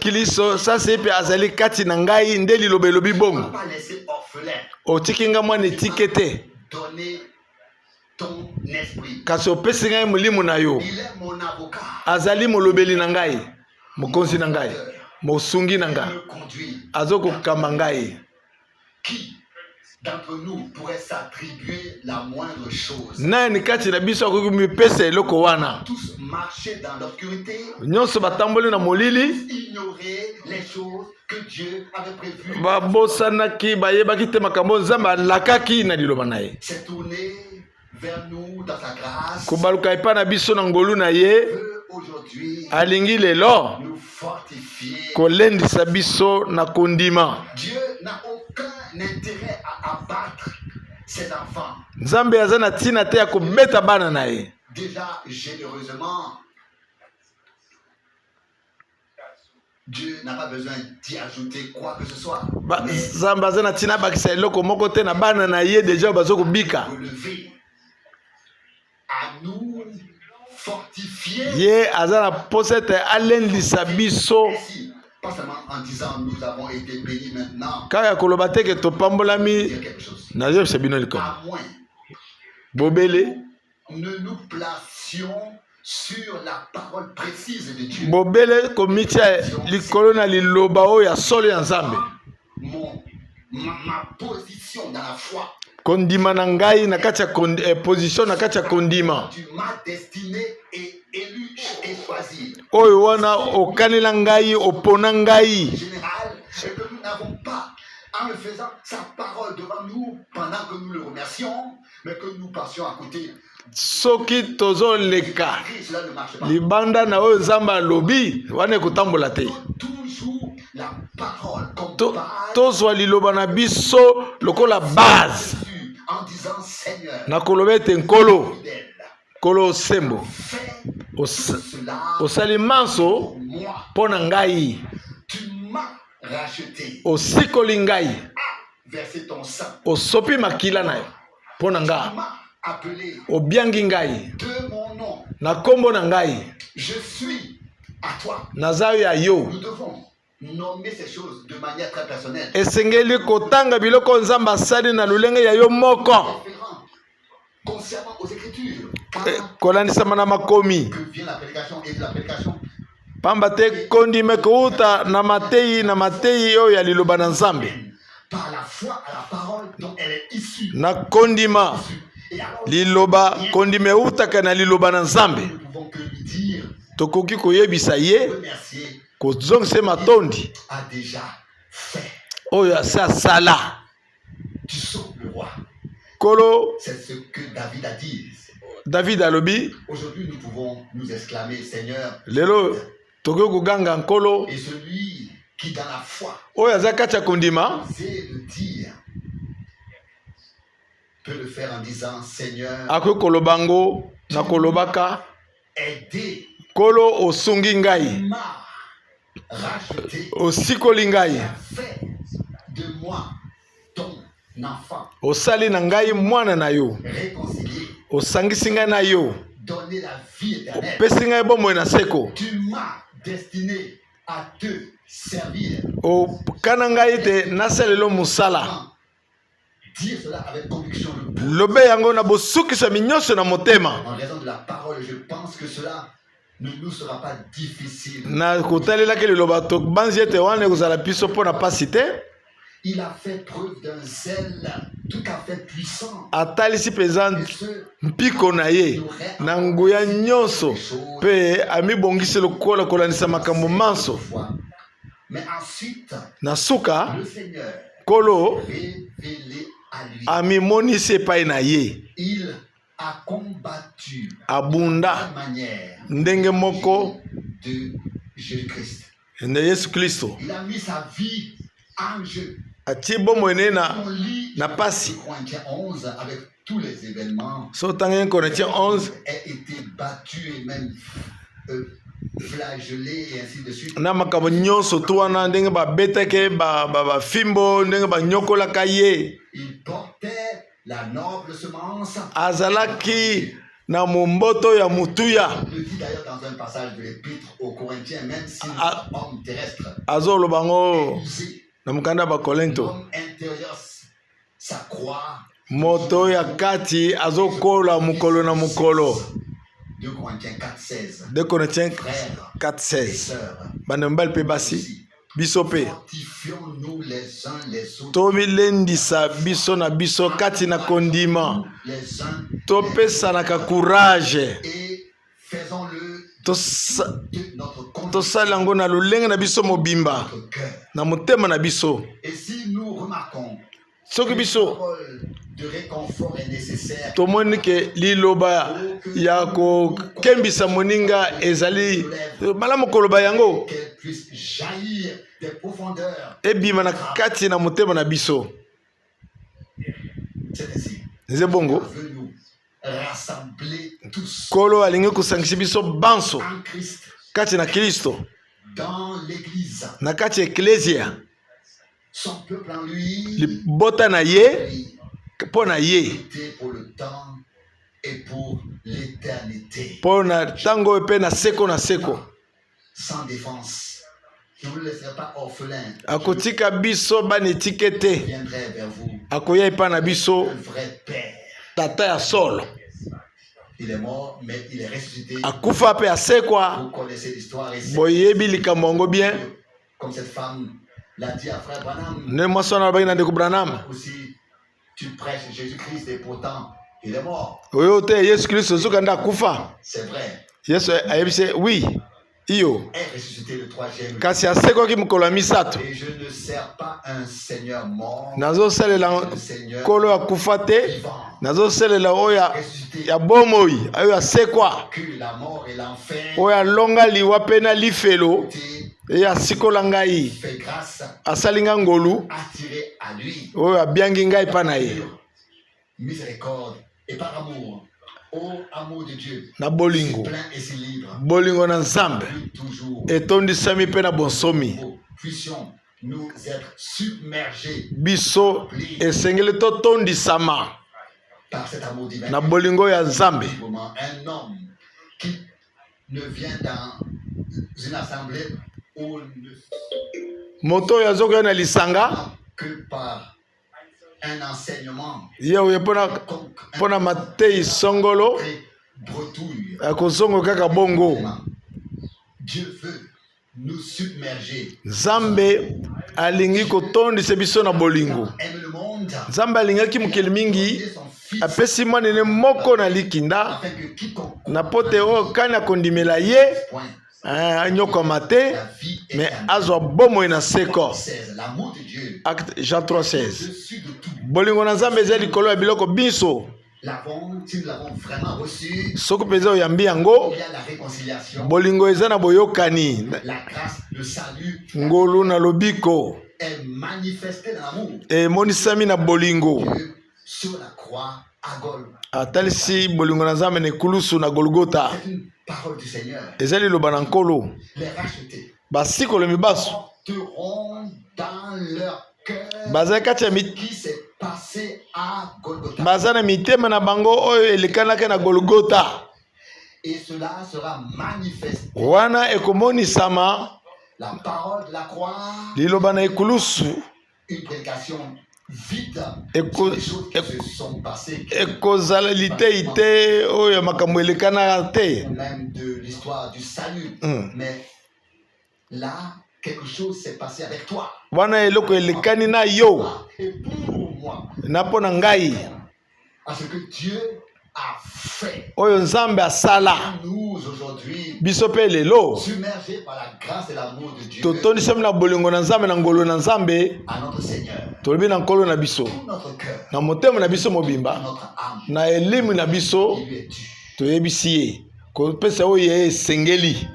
Kristo sasa mpe azali kati na ngai." Nde liloba elobi bongo. Otiki ngai mwana etike te, kasi opesi ngai molimo na yo. Azali molobeli na ngai, mokonzi na ngai, mosungi na ngai, azokokamba ngai. D'entre nous pourrait s'attribuer la moindre chose? Nani kati na biso akoki mipesa eloko wana? Tous marchaient dans l'obscurité, Nyonso batamboli na molili, ignoraient les choses que Dieu avait prévues. Babosanaki, bayebaki te makambo oyo Nzambe alakaki na liloba na ye. S'est tourné vers nous dans sa grâce. Kobaluka epai na biso na ngolu na ye. Veut aujourd'hui Alingi lelo nous fortifier. Kolendisa biso na kondima. Dieu n'a aucun intérêt à abattre ses enfants. Nzambe aza na ntina te ya kobeta bana na ye. Déjà généreusement, Dieu n'a pas besoin d'y ajouter quoi que ce soit. Mais Nzambe aza na ntina abakisa eloko moko te na bana na ye déjà baza kobika. Relever, à nous fortifier. Ye aza na posa ete alendisa biso. Ainsi, pas seulement en disant nous avons été bénis maintenant, Kaka koloba te ke topambolami. Dire quelque chose. Nazoyebisa bino likambo. À moins Bobele ne nous placions sur la parole précise de Dieu. Bobele komitia likolo na liloba oyo ya solo ya Nzambe. Ma position dans la foi. Kondima na ngai na kati ya position na kati ya kondima. Tu m'as destiné et élu et choisi. Oyo wana okanela ngai, opona ngai. Général, et que nous n'avons pas, en le faisant, sa parole devant nous pendant que nous le remercions, mais que nous passions à côté. Soki tozoleka Cela ne marche pas. libanda na oyo Nzambe alobi wana, ekotambola te. Toujours la parole comme base Tozwa liloba na biso lokola base en disant: Seigneur, na koloba ete: "Nkolo, fidèle, Nkolo sembo, fais cela osali manso pour moi. mpo na ngai. Tu m'as racheté, Osikoli ngai, versé ton sang. Osopi makila na yo mpo na nga. Tu m'as appelé Obiangi ngai de mon nom. Na nkombo na ngai. Je suis à toi. Naza ya yo." Nous devons nommer ces choses de manière très personnelle. Esengeli kotanga biloko oyo Nzambe asali na lolenge ya yo moko. Référent concernant aux Écritures. Car Kolandisama na makomi. que vient la prédication et de la prédication Pamba te kondima ekouta na mateyi, na mateyi oyo ya liloba na Nzambe. Par la foi à la parole dont elle est issue. Na kondima Et alors, liloba, kondima eutaka na liloba na Nzambe. nous ne pouvons que lui dire, Tokoki koyebisa ye, remercier, kozongisa ye matondi a déjà fait. oyo asi asala. Tu sauves le roi. Nkolo. C'est ce que David a dit. David alobi. Aujourd'hui, nous pouvons nous exclamer: Seigneur, Lelo tokoki koganga: "Nkolo." Et celui qui dans la foi Oyo aza kati ya kondima sait le dire, peut le faire en disant: Seigneur, akoki koloba ngo na kolobaka: aidez, "Nkolo, osungi ngai, m'a racheté, osikoli ngai, fait de moi ton enfant, osali na ngai mwana na yo, réconcilié." Osangisi ngai na yo. Donné la vie éternelle. Opesi ngai bomoi na seko. Tu m'as destiné à te servir. Okana ngai ete nasalelo mosala. Dire cela avec conviction. Lobe yango na bosukisami nyonso na motema. En raison de la parole, je pense que cela ne nous sera pas difficile. Na kotalelaki liloba, tobanzi ete wana ekozala biso mpo na pasi te. Il a fait preuve d'un zèle tout à fait puissant. Atalisi mpenza Et ce, mpiko na ye na nguya nyonso mpe amibongisi lokola kolandisa makambo manso. Fois. Mais ensuite, Na suka, le Seigneur Nkolo révélé à lui. amimonisi epai na ye. Il a combattu Abunda de manière ndenge moko de Jésus-Christ. nde Yesu Kristo. Il a mis sa vie en jeu. Atie bomoi na ye na On lit na pasi. Corinthiens 11 avec tous les événements. So otangi Corinthiens 11, A été battu et même flagellé et ainsi de suite. na makambo nyonso tu wana, ndenge babetaki bafimbo, ndenge banyokolaka ye. Il portait la noble semence. Azalaki na momboto ya motuya. Il le dit d'ailleurs dans un passage de l'Épître aux Corinthiens, même si Ah. l'homme terrestre Azoloba yango usé, na mokanda ya Bakorinto. l'homme intérieur s'accroît. Moto ya kati azokola mokolo na mokolo. 2 Corinthiens 4, 16. 2 Corinthiens Frères 4 et 16. sœurs, Bana mibali mpe basi, biso mpe fortifions-nous les uns les autres. tomilendisa biso na biso kati na kondima. Les uns Topesanaka courage. et faisons-le de notre conviction, Tosala yango na lolenge na biso mobimba, notre cœur. na motema na biso. Et si nous remarquons Soki qu'une biso parole de réconfort est nécessaire, tomoni ke liloba ya kokembisa moninga ezali malamu, koloba yango qu'elle puisse jaillir des profondeurs, ebima na kati na motema na biso. C'est ainsi. Eza bongo. Veut nous rassembler tous Nkolo alingi kosangisa biso banso en Christ, kati na Kristo, dans l'Église, na kati ya eklesia, son peuple en lui, libota na ye, mpo na ye, était pour le temps et pour l'éternité. mpo na ntango oyo mpe na seko na seko. Sans défense. Je ne vous laisserai pas orphelin. Akotika biso bana etike te. Je viendrai vers vous, Akoya epai na biso, un vrai père. tata ya solo. Il est mort, mais il est ressuscité. Akufa mpe asekwa. Vous connaissez l'histoire et c'est Boyebi likambo yango bien. comme cette femme l'a dit à frère Branham. Nde mwasi wana alobaki na ndeko Branham. Aussi, tu prêches Jésus-Christ et pourtant, il est mort. Oyo te Yesu Kristo, soki nde akufa. C'est vrai. Yesu ayebisi ye, oui, iyo. Est ressuscité le troisième jour. Kasi asekwaki mokolo ya misato. Et je ne sers pas un Seigneur mort, Nazosalela le Seigneur Nkolo akufa te, vivant. nazosalela oyo Ressuscité, ya bomoi, oyo asekwa, que la mort et l'enfer oyo alonga liwa mpe na lifelo, t'aient eye asikola ngai, fait grâce, asali nga ngolu, attiré à lui. oyo abiangi ngai epa na ye. Miséricorde et par amour. Ô amour de Dieu, Na bolingo, si plein et si libre, bolingo na Nzambe plus toujours, etondisami mpe na bonsomi, nous puissions nous être submergés biso esengeli totondisama par cet amour divin. na bolingo ya Nzambe. Moment, un homme qui ne vient dans une assemblée où ne Moto oyo azokoya na lisanga que par un enseignement ye oyo mpona quelconque, un mpona matei songolo, très bretouille. akozongo kaka bongo. Dieu veut nous submerger. Nzambe alingi kotondisa biso na bolingo. Aime le monde. Nzambe alingaki mokili mingi, Donner son fils apesi mwanene moko na likinda, afin que quiconque na pote oyo kani akondimela ye point anyokwama te, la vie me éternelle. azwa bomoi na seko. 16. L'amour de Dieu Acte Jean 3:16. dessus de tout. Bolingo na Nzambe eza likolo ya biloko biso. L'avons, si nous l'avons vraiment reçu, Soki mpenza oyambi yango, il y a la réconciliation, bolingo eza na boyokani, la grâce, le salut ngolu na lobiko est manifesté dans l'amour. emonisami na bolingo. Dieu sur la croix à Gol. Atalisi bolingo na Nzambe na ekulusu na Golgota. C'est une parole du Seigneur. Eza liloba na Nkolo. Les rachetés Basikolo mibaso porteront dans leur cœur Baza kati ya ce qui s'est passé à Golgotha. Baza na mitema na bango oyo elekanaki na Golgota. Et cela sera manifesté. Wana ekomonisama. La parole de la croix, Liloba na ekulusu, une prédication vide sur des choses qui se sont passées, ekozala litei te oyo ya makambo elekanaka te. ou même de l'histoire du salut. Mais là, quelque chose s'est passé avec toi Wana eloko elekani na yo et pour moi. Na mpo na ngai. À ce que Dieu a fait. Oyo Nzambe asala. Nous, aujourd'hui, Biso mpe lelo, submergés par la grâce et l'amour de Dieu totondisami na bolingo na Nzambe na ngolu na Nzambe, à notre Seigneur, tolobi na Nkolo na biso tout notre cœur, na motema na biso mobimba, notre âme, na elimu na biso, qui lui est dû. toyebisi ye kopesa oyo ye esengeli.